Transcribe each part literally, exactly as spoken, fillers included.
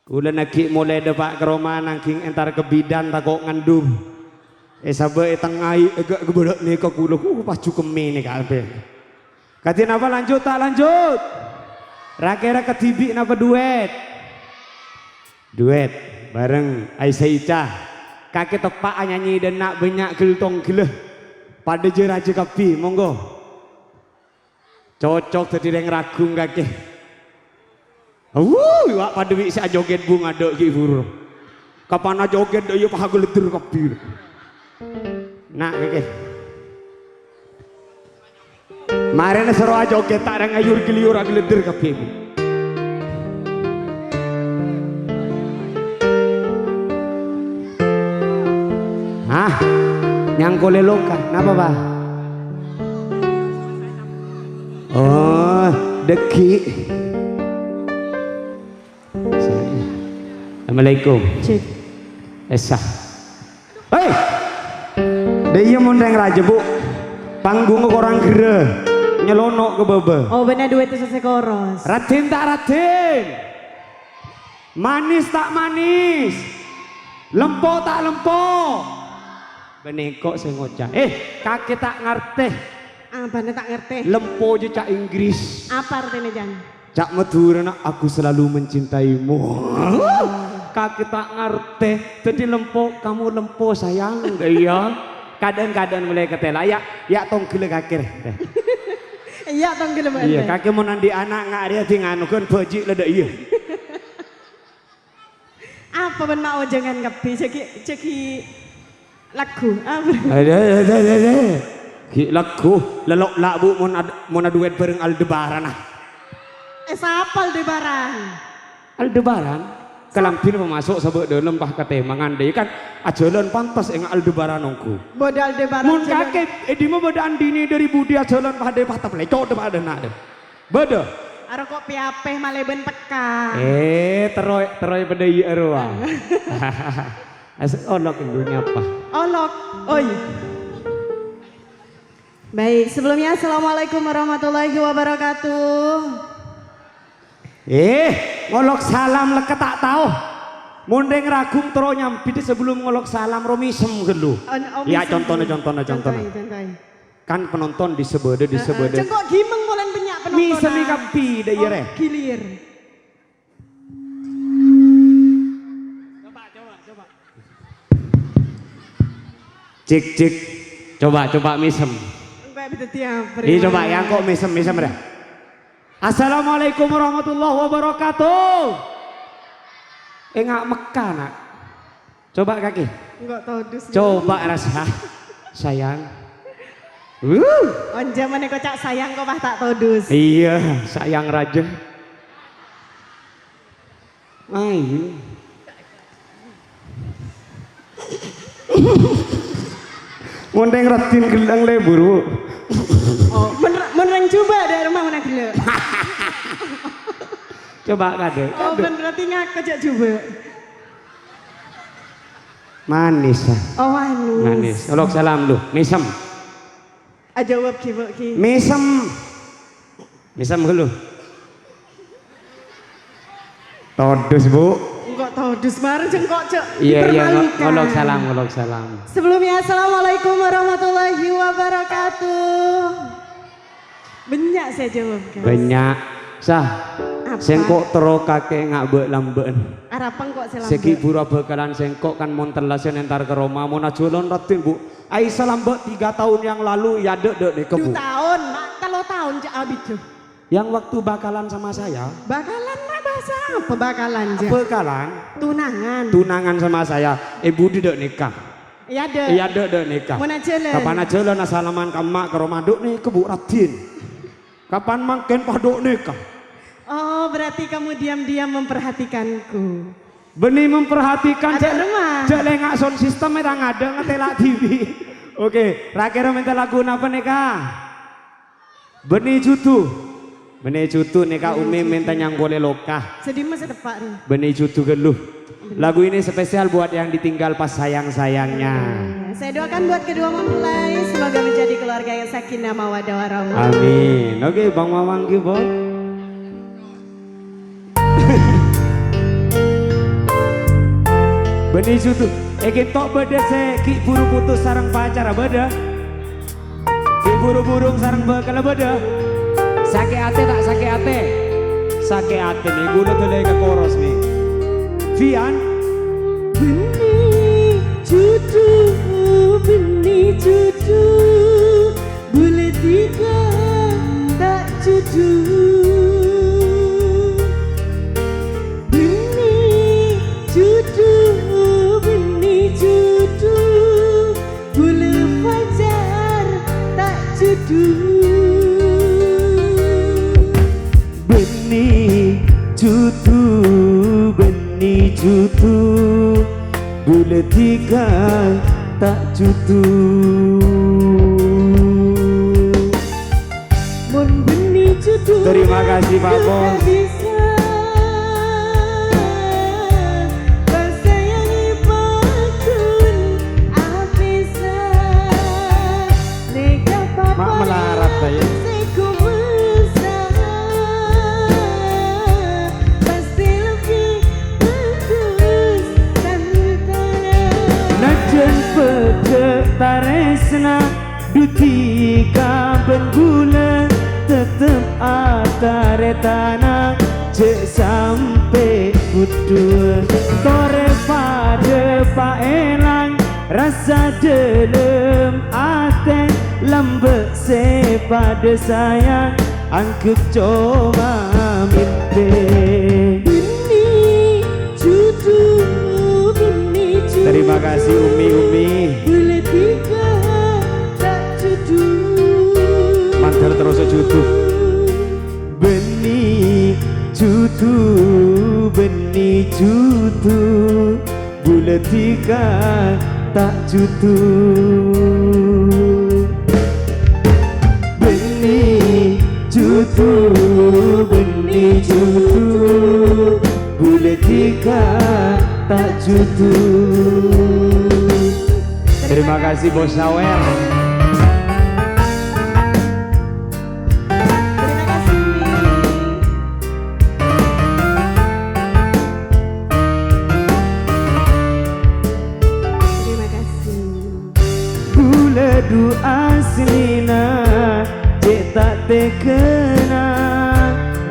Kaulâ naghi' molè dâpa' ka roma, nangghing entar ka bidan tako' ngandung. È sabâ' è tengnga, è ga-, ghâbâlâ' nèka kaulâ, uh, pas jukemmè nèka ampè. Kadhi napa, lanjut ta' lanjut? Ra-kèra kadhibi' napa duet? Duet, bareng Aisyah Ica. Kakè teppa' anyanyi dâ' enna' bânnya' ghel-tongghellâ. Padâ jâ-rajâ kabbhi, monggo. Cocok dhâddhi rèng ragung kakè. Wuh, wa' padâ bi' sè ajogèt, Bu, ngadâ' ghi' buru. Kapan ajogèt dâ' iyâ pas aghâlèddhâr kabbhi. Na', kakè. Marèna soro ajogèt, ta' rèng ayur ghâliyur aghâlèddhâr kabbhi, Bu. Hah? Nyangkolè loka. Napa, Pak? Oh, dâggi'. Assalamualaikum. Cek. Essa. Hei! Dâ' iyâ mon rèng rajâ, Bu. Panggungnga korang ghârâ. Nyelono' ka bâbâ. Oh, bânnè duet sè koros. Raddhin ta' raddhin? Manis ta' manis? Lempo ta' lempo? Bânnè engko' sè ngoca'. Eh, kakè ta' ngartè. Apana ta' ngartè? Lempo jâ ca' Inggris. Apa artèna, Jang? Ca' Madhurâna, "Aku selalu mencintaimu." Kakè ta' ngartè. Dhâddhi lempo, "Kamu lempo, sayang." Iyâ. Kadhâng-kadhâng molaè katela. Yâ, yâ tongghellâ kakè rè. Iyâ, tongghellâ, Mbak. Iyâ, kakè mon andi' ana' nga' rèya ding anu kan bâji' la dâ' iyâ. Apa bân ma' onjhângan kabbhi? Jâghi, jâghi lagu. Apa? Adâ, adâ, adâ, adâ. Ghi' lagu. Lelok la, Bu, mon ad-, mon aduet bâreng Aldebaran, ah. Eh, sapa Aldebaran? Aldebaran. Kalambhina pamaso' sabâ' dâlem pas katèmangan, dâ' kan ajhâlân pantes enga' Aldebaran ongghu. Bâdâ Aldebaran. Mon jhâlân. Kakè, è dimma bâdâ andini dâri budi ajhâlân pas dâ' pas tapleco' dâ' pas dâ' na' dâ'. Bâdâ. Aroko' pèapè malè bân pekka. Eh, terro, terro padâ iyâ rowa. As-, olok ghâllu nyapa. Olok. Oi. Baik, sebelumnya assalamualaikum warahmatullahi wabarakatuh. Eh, ngolok salam lèkè ta' tao. Mon rèng ragung terro nyambit sebelum ngolok salam, ro mèsem ghâllu. On-, oh, yâ, mèsem contohnya, ghâllu. Contohnya, contohnya. Contohnya, contohnya. Kan penonton dissa bâdâ, dissa bâdâ. Heeh, cengko' gimeng polana bânnya' penonton. Mèsem kabbhi dâ' iyâ, oh, rè. Gilir. Cek, cek. Coba, coba mèsem. Engko' bâdâ tiap. Iya, coba yâ, engko' mèsem, mèsem, rè. Assalamualaikum warahmatullahi wabarakatuh. Enga' mekka, na'. Coba kakè. Engko' todus. Coba rassa. Sayang. Wuh. Onjhâ manèko ca' sayang kok pas ta' todus. Iyâ, sayang rajâ. Ayo. Mon rèng raddhin ghellâ' lebur, Bu. Oh, mon, mon rèng jhubâ' dâ' remma mon ghellâ'. Coba kadhâ', oh, kadhâ'. Mon raddhin ngako jhâ' jhubâ'. Manis, ah. Oh, manis. Manis. Olok salam, lu. Mèsem. Ajâwâb ghi, Bu, ghi. Mèsem. Mèsem ghâllu. Todus, Bu. Engko' todus, marèn jhâ' engko' jhâ' dipermalukan. Iya, iya, ngo-, ngolok salam, ngolok salam. Sebelumnya, assalamualaikum warahmatullahi wabarakatuh. Bânnya' sè jâwâb, guys. Bânnya'. Sah. Apa? Sèngko' terro kakè ngabâ' lambâ'ân. Arapa engko' sè lambâ'? Sè ghi' buru abhâkalan sèngko' kan mon tellasân entar ka roma, mon ajhâlân raddhin, Bu. Ai, salambâ' tiga taon yang lalu, ya, dâ', dâ' nèka, Bu. Du taon, ma', tello taon, cè' abidhâ. Yang waktu bakalan sama saya. Bakalan, ma', bahasa apa bakalan, cè'? Bakalan. Tunangan. Tunangan sama saya. Eh, budi dâ' nèka. Iya, dâ'. Iya, dâ', dâ' nèka. Mon ajhâlân. Kapan ajhâlân asalaman ka emma' ka roma dâ' nèka, Bu, raddhin. Kapan mangkèn pas dâ' nèka. Oh, berarti kamu diam-diam memperhatikanku. Bânnè memperhatikan, ajhâ' jhâ', remma. Jhâ' lènga' sound system è tang adâ' ngatèla' dhibi'. Oke, ra-kèra mènta lagu napa nèka? Bânnè jhudhu. Bânnè jhudhu nèka. Bânnè Umi jhudhu. Mènta nyangkolè loka. Sè dimma sè teppa', rè? Bânnè jhudhu ghâllu. Lagu ini spesial buat yang ditinggal pas sayang-sayangnya. Saya doakan buat kedua mempelai, semoga menjadi keluarga yang sakinah mawaddah warahmah. Amin. Oke, Bang Mamang ghi, Bang. Bânnè judu. È kento' bâdâ sè ghi' buru putus sareng pacarra bâdâ? Ghi' buru burung sareng bhâkalla bâdâ? Sakè' atè ta' sakè' atè? Sakè' atè, nè, ghulâ dâlâi ka koros, nè. Fian? Bânnè judu, bânnè judu. Bulâ dhika ta' judu. Bânnè judu, bânnè judu. Bulâ pacar ta' judu. Bânnè judu, bânnè judu. Bulâ dhika ta' judu. Mon bânnè judu. Terima kasih, Pak Pos. Bisa. Pasayangi padun apisan. Nèka. Mak melarat, ta' iyâ? Najjhân pèdhâ tarèsna dhika bân bulâ, tettep atarètana jhâ' sampè' budhuwâ. Torè padâ paèlang rassa dâlem atè, lambâ' sè padâ sayang, angghep coma mèmpè. Bânnè judu, bânnè judu. Terima kasih, Umi, Umi. Bulâ dhika ta' judu. Mandhâr terros judu. Bânnè judu, bânnè judu. Bulâ dhika ta' judu. Bânnè judu, bânnè judu. Bulâ dhika ta' judu. Terima kasih, Bos Sawer. Terima kasih. Terima kasih. Bulâ du aslina cè' ta' tegghâna,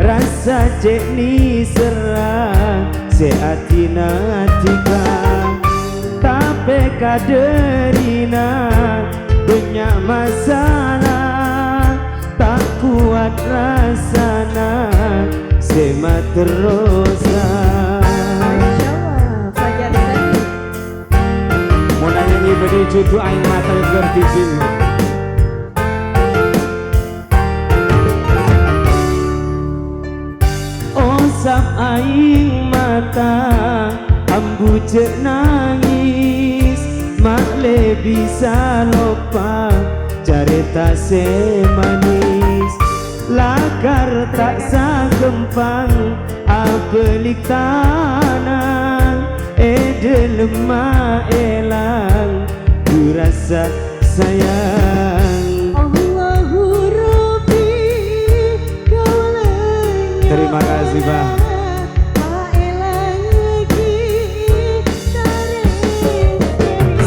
rassa cè' nèserra sè adhinadhika. Tapè kadhârina bânnya' masalah, ta' kowat rassana sè materrosa. Masya Allah, Fajar Sani. Mon anyanyi bânnè judu aèng mata gher dhidhin. Osap aèng mata, ambu jhâ' nangès, ma'lè bisa loppa carèta sè manès. Lakar ta' saghâmpang abâlik tanang, è dhâlemma èlang du rassa sayang. Allahu Rabbi, kaulâ. Terima kasih, Bah.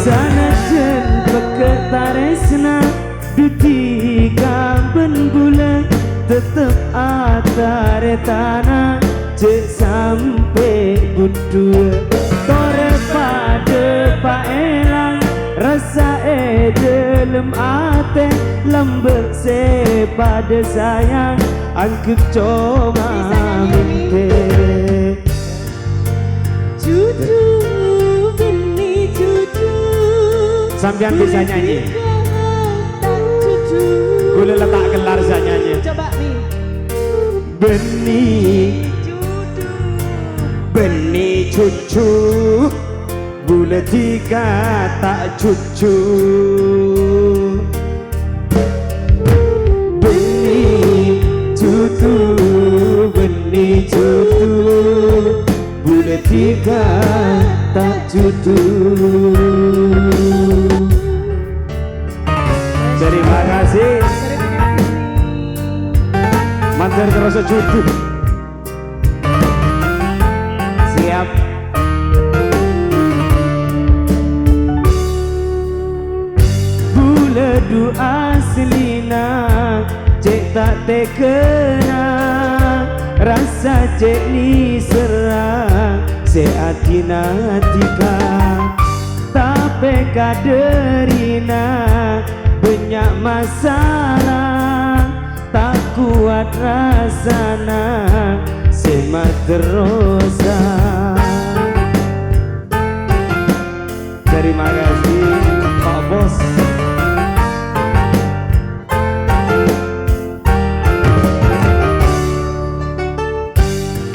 Sanajjhân pekka' tarèsna dhika bân bulâ, tettep atarètana jhâ' sampè' budhuwâ. Torè padâ paèlang rassa è dhâlem atè, lambâ' sè padâ sayang, angghep coma mèmpè. Judu, bânnè judu. Sampèyan bisa nyanyi? Judu. Kaulâ la ta' kellar bisa nyanyi. Coba, Mi. Bânnè. Judu. Bânnè judu. Bulâ dhika ta' judu. Bânnè judu, bânnè judu. Bulâ dhika ta' judu. Terima kasih. Mandhâr terros judu. Siap. Aslina cè' ta' tegghâna, rassa cè' nèserra sè adhina dhika. Tapè kadhârina bânnya' masalah, ta' kowat rassana sè materrosa. Terima kasih, Pak Bos.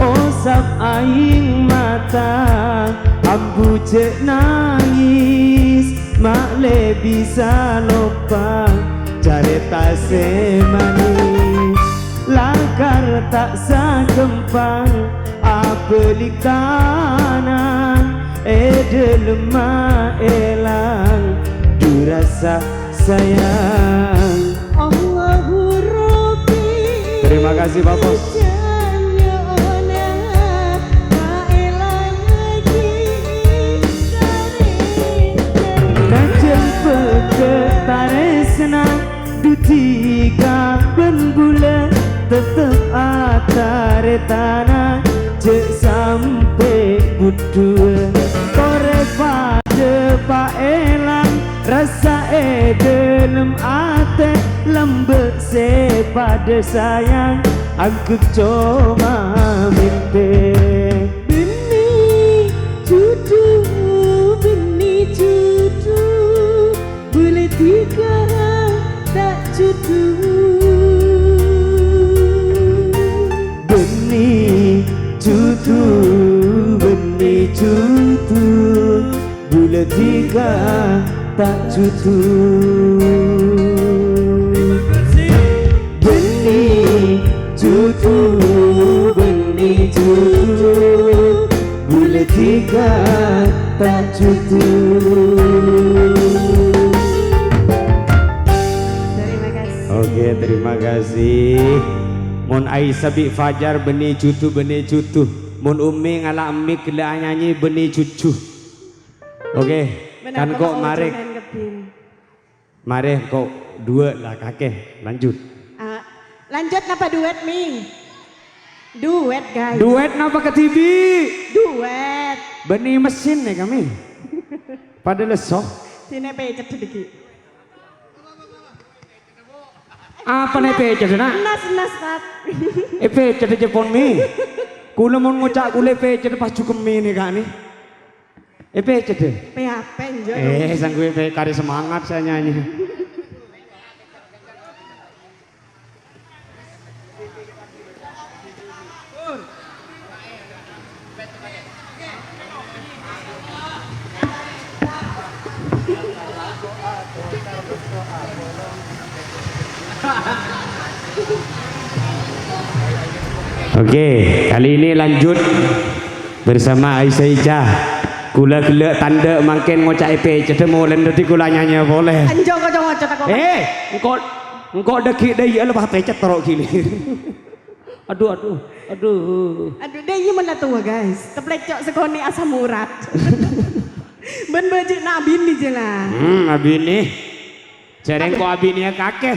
Osap aèng mata, ambu cè' nangès, ma' lè bisa loppa carèta sè manès. Lakar ta' saghâmpang abâlik tana, è dhâlemma èlang du rassa sayang. Allahu Rabbi. Terima kasih, Pak Bos. Janyona, ta' èlang lagi sarè-sarè. Najjhân pèkkè tarèsna, du dhika bân bulâ tettep atarètana, jhâ' sampè' budhuwâ. Torè padâ paèlang, rassa è dhâlem atè, lambâ' sè padâ sayang, angghup coma mèmpè. Bânnè jhudhu, bânnè jhudhu, bulâ dhika ta' jhudhu. Bânnè jhudhu, bânnè jhudhu, bulâ dhika ta' jhudhu. Bânnè jhudhu, bânnè jhudhu, bulâ dhika ta' jhudhu. Terima kasih. Oke, terima kasih. Mon Aisyah bi' Fajar bânnè jhudhu, bânnè jhudhu. Mon Ummi ngala' Ummi ghellâ' anyanyi bânnè jhudhu. Oke, kan kok marè. Marè engko' duet la kakè, lanjut. Ah, lanjut napa duet, Mi? Duet, guys. Duet napa kadhibi'? Duet. Bânnè mesin nè kami. Padâ lesso. Sini pecet sedikit. Apa nè pecet, Nak? Nas, nas, Tat. Eh, pecet aja pon, Mi. Kula mon ngoca' kula pecet pas jukemmi nè, Kak, nè. Eh, pecet, deh. P H P, enjo, eh, dong. Sanggup pe-, kari semangat saya nyanyi. Oke, kali ini lanjut. Bersama Aisyah Ica. Kula gellâ' tandhâ mangkèn ngoca'è pecedda molèn dhâddhi kula nyanya polè. Enjo' ngoco-ngoco ta' kok. Eh, engko', engko' dhâggi' dhâ' iyâ lepas pecet toro' gili. Aduh, aduh, aduh. Aduh, dhâ' iyâ mon la towa, guys. Teplecok sekonè' asam urat. Bân bâji'na abinè jâ la. Hmm, abinè. Jârèng ko' abinèya kakè.